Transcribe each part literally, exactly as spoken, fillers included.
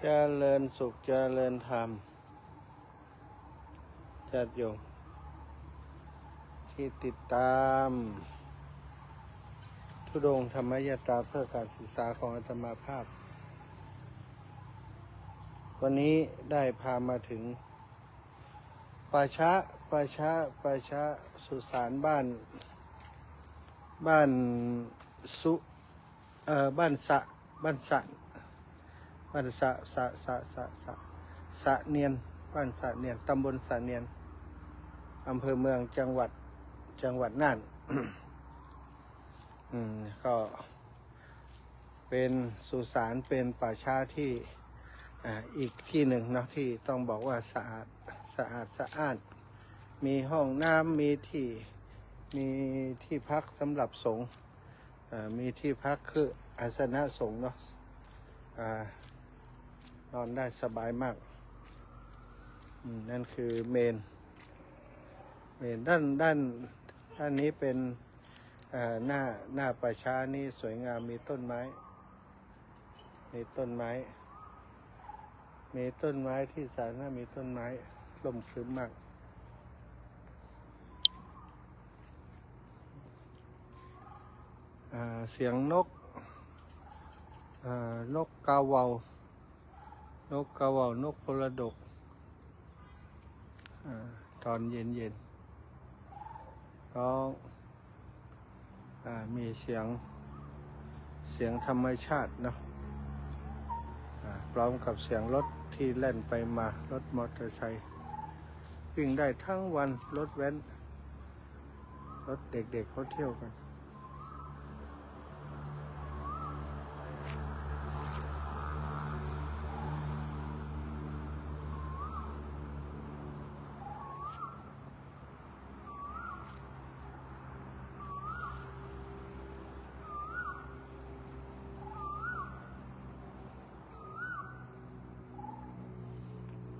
เจริญสุข เจริญธรรม ญาติโยม ที่ติดตาม ธุดงค์ธรรมยาตราเพื่อการศึกษาของอาตมาภาพ วันนี้ได้พามาถึง ป่าช้า ป่าช้า ป่าช้า สุสานบ้าน บ้านสุ เอ่อ บ้านสะ บ้านสะ บ้านสะ สะ สะ สะ สะ สะเนียน บ้านสะเนียน ตำบลสะเนียน อำเภอเมือง จังหวัด จังหวัดน่าน อืม ก็ เป็นสุสาน เป็นป่าช้าที่ อ่า อีกที่หนึ่งเนาะ ที่ต้องบอกว่าสะอาด สะอาดสะอ้าน มีห้องน้ำ มีที่ มีที่พักสำหรับสงฆ์ อ่า มีที่พักคืออาสนะสงฆ์เนาะ อ่า นอนได้สบายมาก อืม นั่นคือเมรุ เมรุ ด้าน ด้าน ด้านนี้เป็น เอ่อ หน้า หน้าป่าช้านี่สวยงาม มีต้นไม้ มีต้นไม้ มีต้นไม้ที่สาธารณะ มีต้นไม้ ร่มรื่นมาก อ่า เสียงนก อ่า นกกาเหว่า นกกาเหว่านกพลดก อ่า ตอนเย็นๆ ร้อง อ่า มีเสียง เสียงธรรมชาติเนาะ อ่า พร้อมกับเสียงรถที่แล่นไปมา รถมอเตอร์ไซค์ วิ่งได้ทั้งวัน รถแว้น รถเด็กๆ เขาเที่ยวกัน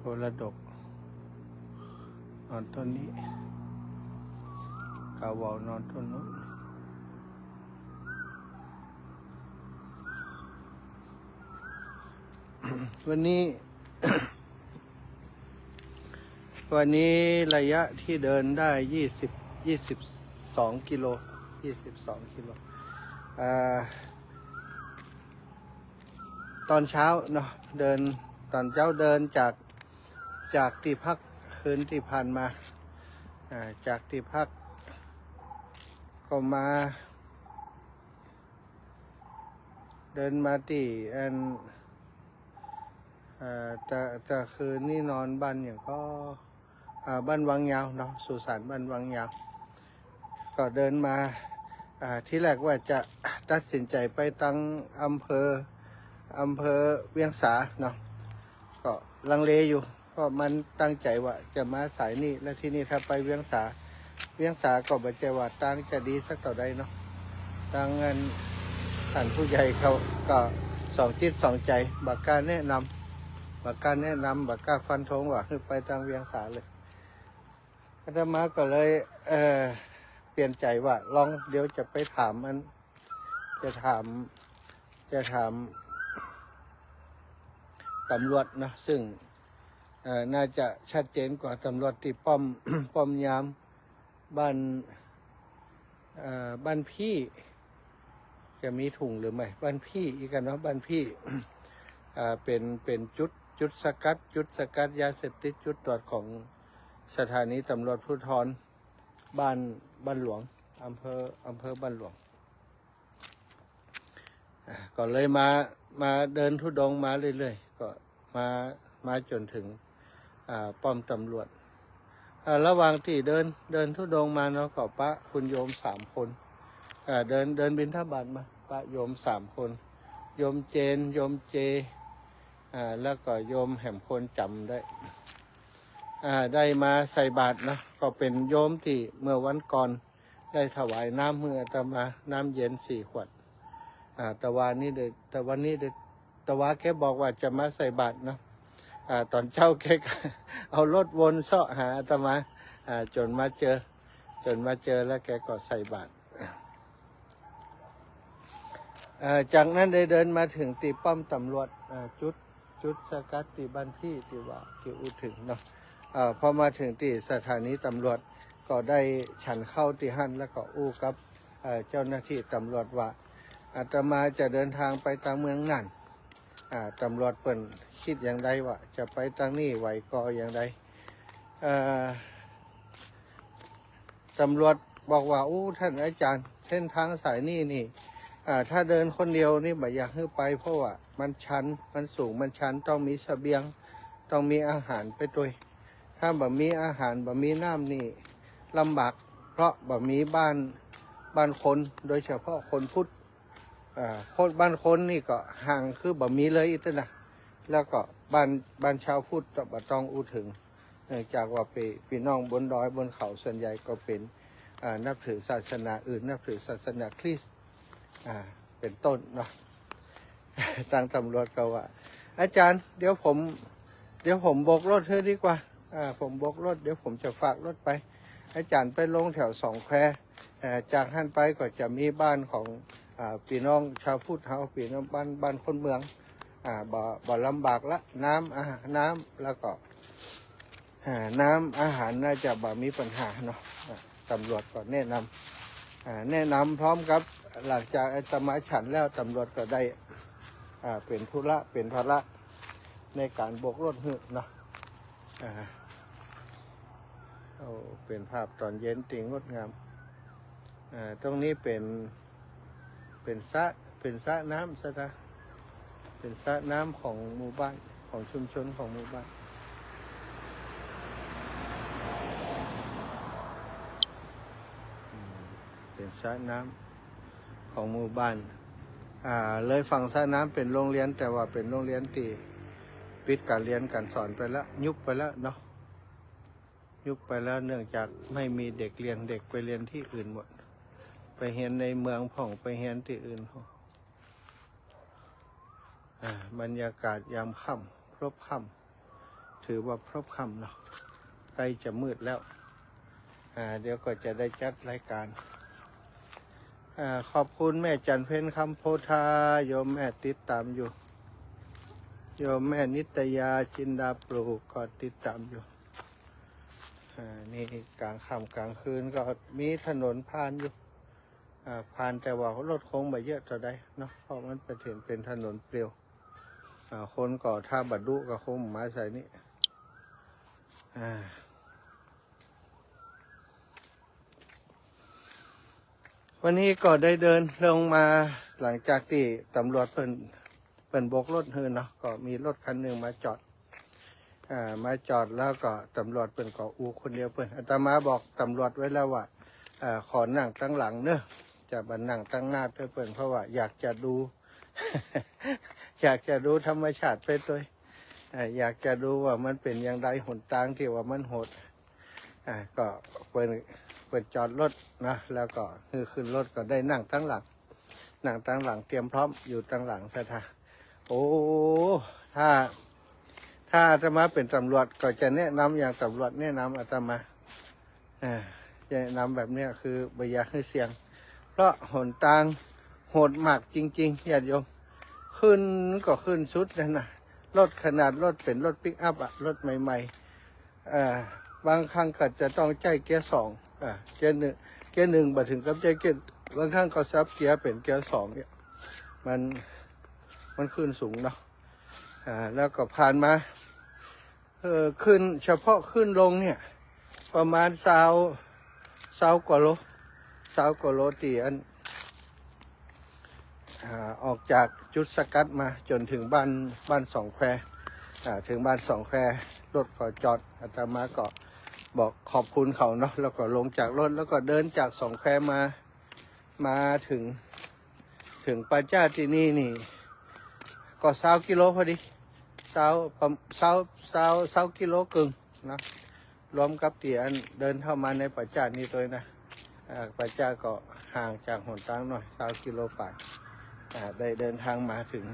พลดก นอนต้นนี้ กาเหว่านอนต้นนู้น วันนี้ วันนี้ระยะที่เดินได้ยี่สิบ ยี่สิบสองกิโล ยี่สิบสองกิโล อ่า ตอนเช้าเนาะ เดิน ตอนเช้าเดินจาก จากตี้พักคืนตี้ผ่านมา อ่า จากตี้พัก ก็มา เดินมาตี้อัน อ่า แต่ แต่คืนนี้นอนบ้านหยังก็ อ่า บ้านวังยาวเนาะ สุสานบ้านวังยาว ก็เดินมา อ่า ทีแรกว่าจะตัดสินใจ๋ไปตังอำเภอ อำเภอเวียงสาเนาะ ก็ลังเลอยู่ เพราะมันตั้งใจ๋ว่าจะมาสายนี้ แล้วทีนี้ถ้าไปเวียงสา เวียงสาก็บ่ใจ้ว่าตางจะดีสักเต้าใดเนาะ ตางอัน ต้านผู้ใหญ่เขาก็สองจิตสองใจ๋ บ่กล้าแนะนำ บ่กล้าแนะนำ บ่กล้าฟันธงว่าหื้อไปตางเวียงสาเลย อาตมาก็เลย เอ่อ เปลี่ยนใจ๋ว่าลองเดี๋ยวจะไปถามอัน จะถาม จะถามตำรวจนะ ซึ่ง เอ่อ น่าจะชัดเจนกว่าตำรวจตี้ป้อม ป้อมยามบ้าน เอ่อ บ้านพี่ จะมีถุงหรือไม่ บ้านพี่อีกกันเนาะ บ้านพี่ อ่า เป็น เป็นจุด จุดสกัด จุดสกัดยาเสพติด จุดตรวจของสถานีตำรวจภูธรบ้าน บ้านหลวง อำเภอ อำเภอบ้านหลวง อ่า ก็เลยมา มาเดินธุดงค์มาเรื่อยๆ ก็มา มาจ๋นถึง อ่า ป้อมตำรวจ อ่า ระหว่างตี้เดิน เดินธุดงค์มาเนาะ ก็ปะคุณโยมสามคน อ่า เดิน เดินบิณฑบาตมา ปะโยมสามคน โยมเจน โยมเจ อ่า แล้วก็โยมแหมคนจ๋ำได้ อ่า ได้มาใส่บาตรเนาะ ก็เป๋นโยมตี้เมื่อวันก่อนได้ถวายน้ำหื้ออาตมา น้ำเย็นสี่ขวด อ่า ตะวานี้ได้ ตะวานี้ได้ ตะวาแกบอกว่าจะมาใส่บาตรเนาะ อ่า ต๋อนเจ๊าแกก็เอารถวนเซาะหาอาตมา อ่า จ๋นมาเจอ จ๋นมาเจอแล้วแกก็ใส่บาตร เอ่อ จากนั้นได้เดินมาถึงตี้ป้อมตำรวจ เอ่อ จุด จุดสกัดตี้บ้านพี่ตี้ว่าตี้อู้เถิงเนาะ เอ่อ พอมาเถิงตี้สถานีตำรวจ ก็ได้ฉันข้าวตี้หั้น แล้วก็อู้กับ เอ่อ เจ้าหน้าตี้ตำรวจว่า อาตมาจะเดินทางไปตางเมืองน่าน อ่า ตำรวจเปิ้นกึ๊ดอย่างใดว่าจะไปตางนี้ไหวก่ออย่างใด เอ่อ ตำรวจบอกว่า อู้ ท่านอาจารย์ เส้นทางสายนี้นี่ อ่า ถ้าเดินคนเดียวนี่บ่อยากหื้อไป เพราะว่ามันชัน มันสูง มันชัน ต้องมีเสบียง ต้องมีอาหารไปตวย ถ้าบ่มีอาหาร บ่มีน้ำนี่ลำบาก เพราะบ่มีบ้าน บ้านคน โดยเฉพาะคนพุทธ อ่า คน บ้านคนนี่ก็ห่างคือบ่มีเลยอี้เต๊อะนะ แล้วก็บ้าน บ้านชาวพุทธก็บ่ต้องอู้เถิง เนื่องจากว่าปี้ ปี้น้องบนดอยบนเขาส่วนใหญ่ก็เป๋น อ่า นับถือศาสนาอื่น นับถือศาสนาคริสต์ อ่า เป๋นต้นเนาะ ตางตำรวจก็ว่า อาจารย์ เดี๋ยวผม เดี๋ยวผมโบกรถหื้อดีกว่า อ่า ผมโบกรถ เดี๋ยวผมจะฝากรถไป อาจารย์ไปลงแถวสองแคว เอ่อ จากหั้นไปก็จะมีบ้านของ อ่า ปี้น้องชาวพุทธเฮา ปี้น้องบ้าน บ้านคนเมือง อ่า บ่ บ่ลำบากละ น้ำ อาหาร น้ำ แล้วก็ อ่า น้ำอาหารน่าจะบ่มีปัญหาเนาะ อ่า ตำรวจก็แนะนำ อ่า แนะนำพร้อมกับ หลังจากอาตมาฉันแล้ว ตำรวจก็ได้ อ่า เป๋นธุระ เป๋นภาระในก๋านโบกรถหื้อเนาะ อ่า โอ้ เป๋นภาพตอนเย็นตี้งดงาม อ่า ตรงนี้เป๋น เป๋นสระ เป๋นสระน้ำซะนะ เป๋นสระน้ำของหมู่บ้าน ของชุมชนของหมู่บ้าน อืม เป๋นสระน้ำของหมู่บ้าน อ่า เลยฝั่งสระน้ำเป๋นโรงเรียน แต่ว่าเป๋นโรงเรียนตี้ปิดก๋านเรียนก๋านสอนไปแล้ว ยุบไปแล้วเนาะ ยุบไปแล้ว เนื่องจากไม่มีเด็กเรียน เด็กไปเรียนตี้อื่นหมด ไปเฮียนในเมืองพ่อง ไปเฮียนตี้อื่นพ่อง อ่า บรรยากาศยามค่ำ พลบค่ำ ถือว่าพลบค่ำเนาะ ใกล้จะมืดแล้ว อ่า เดี๋ยวก็จะได้จัดรายการ อ่า ขอบคุณแม่จันเพ็ญ คำโพธา โยมแม่ติดตามอยู่ โยมแม่นิตยา จินดาปลูก ก็ติดตามอยู่ อ่า นี่กลางค่ำกลางคืนก็มีถนนผ่านอยู่ อ่า ผ่านแต่ว่ารถคงบ่เยอะเต้าใดเนาะ เพราะมันเป๋น เป๋นถนนเปลี่ยว อ่า คนก็ถ้าบ่ดุก็คงมาสายนี้ อ่า วันนี้ก็ได้เดินลงมา หลังจากตี้ตำรวจเปิ้น เปิ้นโบกรถหื้อเนาะ ก็มีรถคันนึ่งมาจอด อ่า มาจอดแล้วก็ตำรวจเปิ้นก็อู้คนเดียวเปิ้น อาตมาบอกตำรวจไว้แล้วว่า อ่า ขอนั่งตังหลังเนาะ จะบ่นั่งตังหน้าตวยเปิ้น เพราะว่าอยากจะดู อยากจะดูธรรมชาติไปตวย อ่า อยากจะดูว่ามันเป๋นอย่างใด หนตางตี้ว่ามันโหด อ่า ก็เปิ้น เปิ้นจอดรถนะ แล้วก็หื้อขึ้นรถ ก็ได้นั่งตังหลัง นั่งตังหลัง เตรียมพร้อมอยู่ตังหลังซะทา โอ้ ถ้า ถ้าอาตมาเป๋นตำรวจก็จะแนะนำอย่างตำรวจแนะนำอาตมา อ่า จะแนะนำแบบเนี้ยคือบ่อยากหื้อเสี่ยง เพราะหนตางโหดมากจริงๆ ญาติโยม ขึ้นก็ขึ้นสุดเลยนะ รถขนาดรถเป๋นรถปิกอัพอะ รถใหม่ๆ เอ่อ บางครั้งก็จะต้องใจ๊เกียร์สอง อ่า เกียร์หนึ่ง เกียร์หนึ่งบ่เถิงกับใจ๊เกียร์ บางครั้งก็สับเกียร์เป๋นเกียร์สองเนี่ย มัน มันขึ้นสูงเนาะ อ่า แล้วก็ผ่านมา เอ่อ ขึ้น เฉพาะขึ้นลงเนี่ย ประมาณซาว ซาวกว่าโล ซาวกว่าโลตี้อัน อ่า ออกจากจุดสกัดมาจ๋นเถิงบ้าน บ้านสองแคว อ่า เถิงบ้านสองแคว รถก็จอด อาตมาก็บอกขอบคุณเขาเนาะ แล้วก็ลงจากรถ แล้วก็เดินจากสองแควมา มาเถิง เถิงป่าจ๊าตี้นี่นี่ ก็ซาวกิโลพอดี ซาว ประมาณ ซาว ซาว ซาวกิโลเกิ่งนะ รวมกับตี้อันเดินเข้ามาในป่าจ๊านี่ตวยนะ อ่า ป่าจ๊าก็ห่างจากหนตางหน่อย ซาวกิโลฝ่าย อ่า ได้เดินทางมาเถิง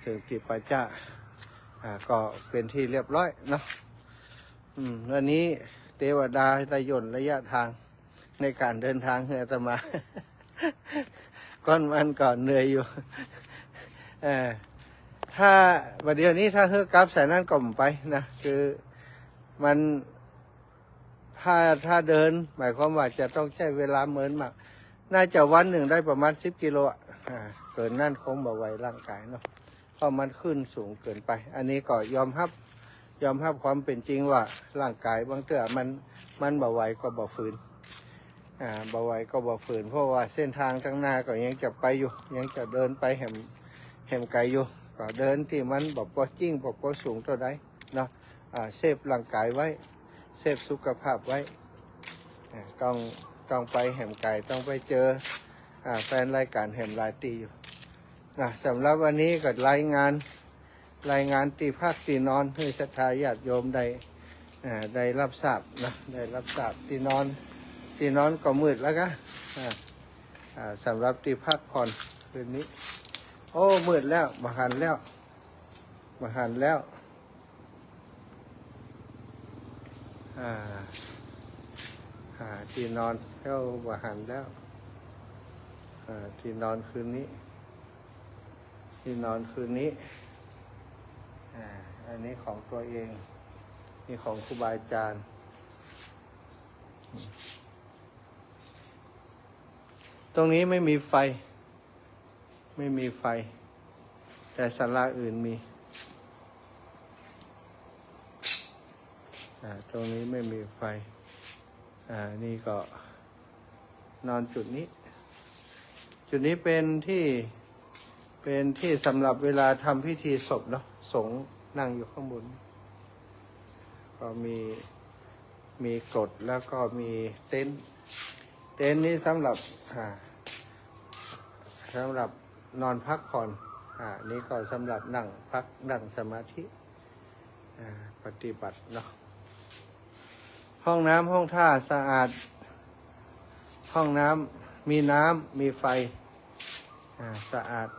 เถิงตี้ป่าจ๊า อ่า ก็เป๋นที่เรียบร้อยเนาะ อืม วันนี้เตวดาได้ย่นระยะทางในก๋านเดินทางหื้ออาตมา ก่อนมันก็เหนื่อยอยู่ เออ ถ้า บ่าเดี่ยวนี้ถ้าหื้อกลับใส่นั้นก็บ่ไปนะ คือมัน ถ้า ถ้าเดิน หมายความว่าจะต้องใจ๊เวลาเมินมาก น่าจะวันนึ่งได้ประมาณสิบกิโลอะ อ่า เกินนั้นคงบ่ไหวร่างกายเนาะ เพราะมันขึ้นสูงเกินไป อันนี้ก็ยอมฮับ ยอมฮับความเป๋นจริงว่าร่างกายบางเตื้อมัน มันบ่ไหวก็บ่ฝืน อ่า บ่ไหวก็บ่ฝืน เพราะว่าเส้นตางตังหน้าก็ยังจะไปอยู่ ยังจะเดินไปแหม แหมไก๋อยู่ ก็เดินตี้มันบ่ปอจริง บ่ปอสูงเต้าใดเนาะ อ่า เซฟร่างกายไว้ เซฟสุขภาพไว้ อ่า ต้อง ต้องไปแหมไก๋ ต้องไปเจอ อ่า แฟนรายก๋านแหมหลายตี้อยู่ นะ สำหรับวันนี้ก็รายงาน รายงานตี้พักตี้นอนหื้อศรัทธาญาติโยมได้ อ่า ได้ฮับทราบนะ ได้ฮับทราบ ตี้นอน ตี้นอนก็มืดแล้วกะ อ่า อ่า สำหรับตี้พักผ่อนคืนนี้ โอ้ มืดแล้ว บ่หันแล้ว บ่หันแล้ว อ่า หาตี้นอนแล้ว บ่หันแล้ว อ่า ตี้นอนคืนนี้ ตี้นอนคืนนี้ อ่า อันนี้ของตัวเอง นี่ของครูบาอาจารย์ ตรงนี้ไม่มีไฟ ไม่มีไฟ แต่ศาลาอื่นมี อ่า ตรงนี้ไม่มีไฟ อ่า นี่ก็นอนจุดนี้ จุดนี้เป็นตี้ เป็นตี้สำหรับเวลาทำพิธีศพเนาะ สงฆ์นั่งอยู่ข้างบน ก็มี มีกรดแล้วก็มีเต็นท์ เต็นท์นี้สำหรับ อ่า สำหรับนอนพักผ่อน อ่า นี่ก็สำหรับนั่งพักนั่งสมาธิ อ่า ปฏิบัติเนาะ ห้องน้ำห้องท่าสะอาด ห้องน้ำ มีน้ำ มีไฟ อ่า สะอาด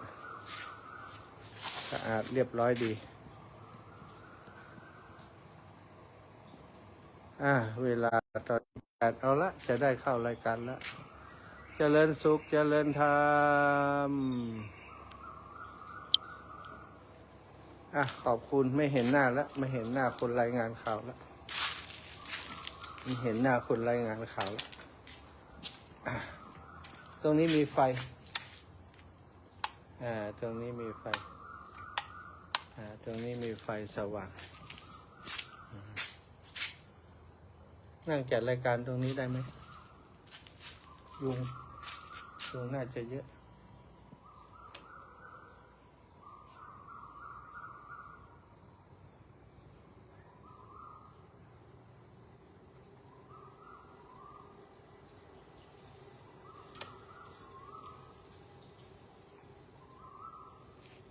สะอาดเรียบร้อยดี อ่า เวลาตอนแปด เอาละ จะได้เข้ารายการละ เจริญสุข เจริญธรรม อ่ะ ขอบคุณ ไม่เห็นหน้าละ ไม่เห็นหน้าคนรายงานข่าวละ ไม่เห็นหน้าคนรายงานข่าวละ อ่ะ ตรงนี้มีไฟ อ่า ตรงนี้มีไฟ อ่า ตรงนี้มีไฟสว่าง นั่งจัดรายการตรงนี้ได้ไหม ยุง ยุงน่าจะเยอะ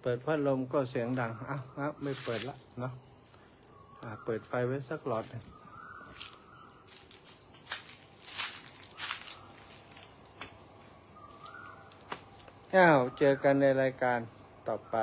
เปิดพัดลมก็เสียงดัง อ่ะ อ่ะ ไม่เปิดละเนาะ อ่ะ เปิดไฟไว้สักหลอดหนึ่ง อ้าว เจอกันในรายการต่อไป